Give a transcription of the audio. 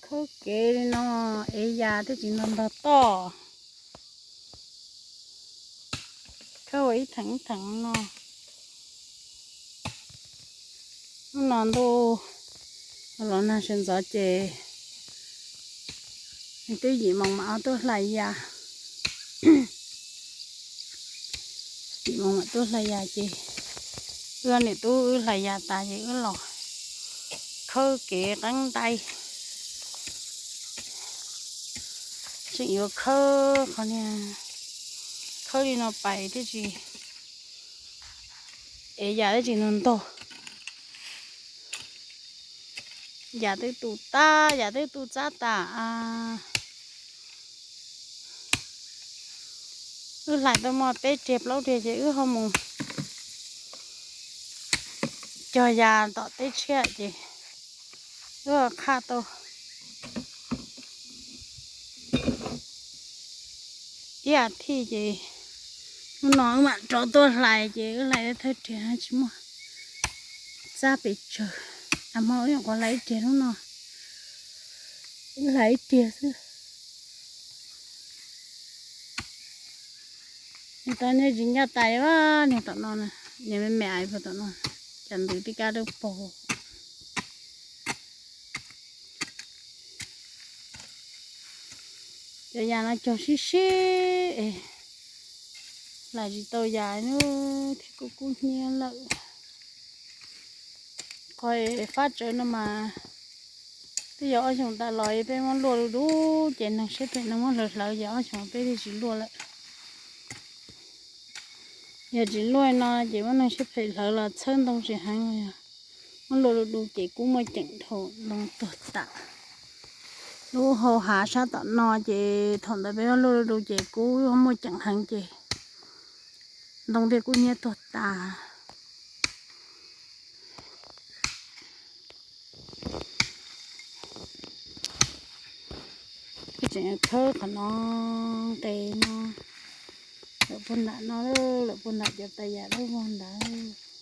Khawb kev li no, ev yas twb tsis ntog ntog toj. Khawb ua ib theem ib theem no. Hnub no ntuj los nag sawv ntxov ces twb yim moos mam tuaj hlais yas. Yim moos mam tuaj hlais yas ces wb niam tub wb hlais yas tas ces wb los khawb kev qeeb ntais. Tseem yuav khawb qhov niag, khawb li no pais twb tsis, es yas twb tsis ntog ntog. Yas twb tu tag, yas twb tu txab tas. Wb hlais tau muaj peb riag plaub riag ces wb ho mus cog yas tom teb tshiab ces wb ho qhaj tau ib as thiv ces hnub no wb mam rov tuaj hlais ces wb hlais thawj riag tsis muaj txab pes tsawg. As hmo wb nyuam qhuav hlais ib riag, hnub no wb hlais ib riag xwb. Niag tod niag tsis ncaj tais, niag tom no, niag me me aiv puag tom no, cas ntws tib kab dawb paug. Cov yas no cog sib sib es hlais tsis tau yas thiab kub kub hnyiab lawm. Qhov fab tsawv no mas twb yog ob xyoos tas los peb muab luaj du du ces neeg siab phem neeg muab hlawv hlawv ces ob xyoos peb thiaj tsis luaj lawm. Yog tsis luaj no ces muab neeg siab phem hlawv los txhawb ntoo tsis heev, muab luaj du du ces kub muaj ceem dhau ntoo tuag tas. Lub hau hav sab tom no ces thaum ntawd peb muab luaj du du ces kub muaj ceem heev ces ntoo thiaj kub hnyiab tuag tas. Wb tseem khawb qhov no, nqes no, lawm puag nram no, lawm puag nram cov tas yam lawm puag nrad.